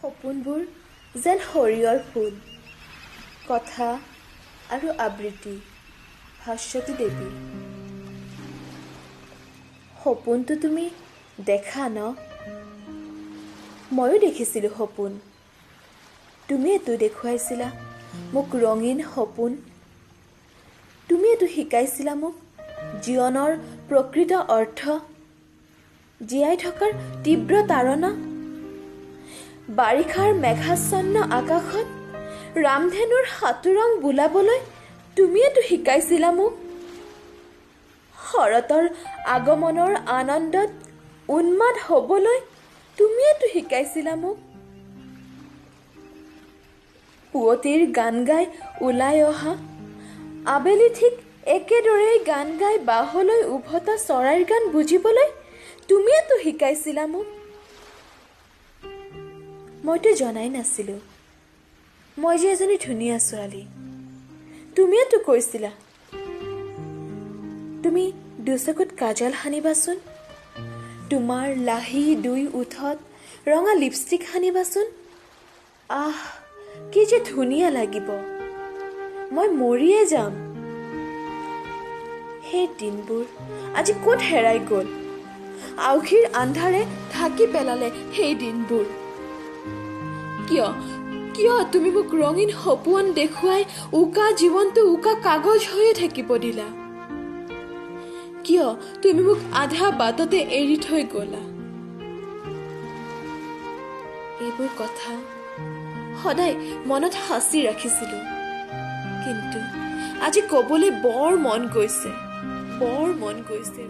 সপোনবোৰ যেন সৰিয়হৰ ফুল। কথা আৰু আবৃত্তি ভাস্বতী দেৱী। সপোনটো তুমি দেখা ন? ময়ো দেখিছিলোঁ সপোন। তুমিয়েতো দেখুৱাইছিলা মোক ৰঙীন সপোন। তুমিয়েতো শিকাইছিলা মোক জীৱনৰ প্ৰকৃত অৰ্থ, জীয়াই থকাৰ তীব্ৰ তাড়না। বাৰিষাৰ মেঘাচ্ছন্ন আকাশত ৰামধেনুৰ সাতোৰং বোলাবলৈ তুমিয়েতো শিকাইছিলা মোক। শৰতৰ আগমনৰ আনন্দত উন্মাদ হ'বলৈ তুমিয়েতো শিকাইছিলা মোক। পুৱতিৰ গান গাই ওলাই অহা, আবেলি ঠিক একেদৰেই গান গাই বাহলৈ উভতা চৰাইৰ গান বুজিবলৈ তুমিয়েতো শিকাইছিলা মোক। মইতো জনাই নাছিলোঁ মই যে এজনী ধুনীয়া ছোৱালী। তুমিয়েতো কৈছিলা তুমি দুচকুত কাজল সানিবাচোন, তোমাৰ লাহি দুই ওঠত ৰঙা লিপষ্টিক সানিবাচোন। আহ, কি যে ধুনীয়া লাগিব, মই মৰিয়ে যাম। সেই দিনবোৰ আজি ক'ত হেৰাই গ'ল? আউসীৰ আন্ধাৰে ঢাকি পেলালে সেই দিনবোৰ। কিয় কিয় তুমি মোক ৰঙীন সপোন দেখুৱাই উকা জীৱনটো উকা কাগজ হৈয়ে থাকিব দিলা? কিয় তুমি মোক আধা বাটতে এৰি থৈ গ'লা? এইবোৰ কথা সদায় মনত সাঁচি ৰাখিছিলো, কিন্তু আজি ক'বলৈ বৰ মন গৈছে, বৰ মন গৈছে।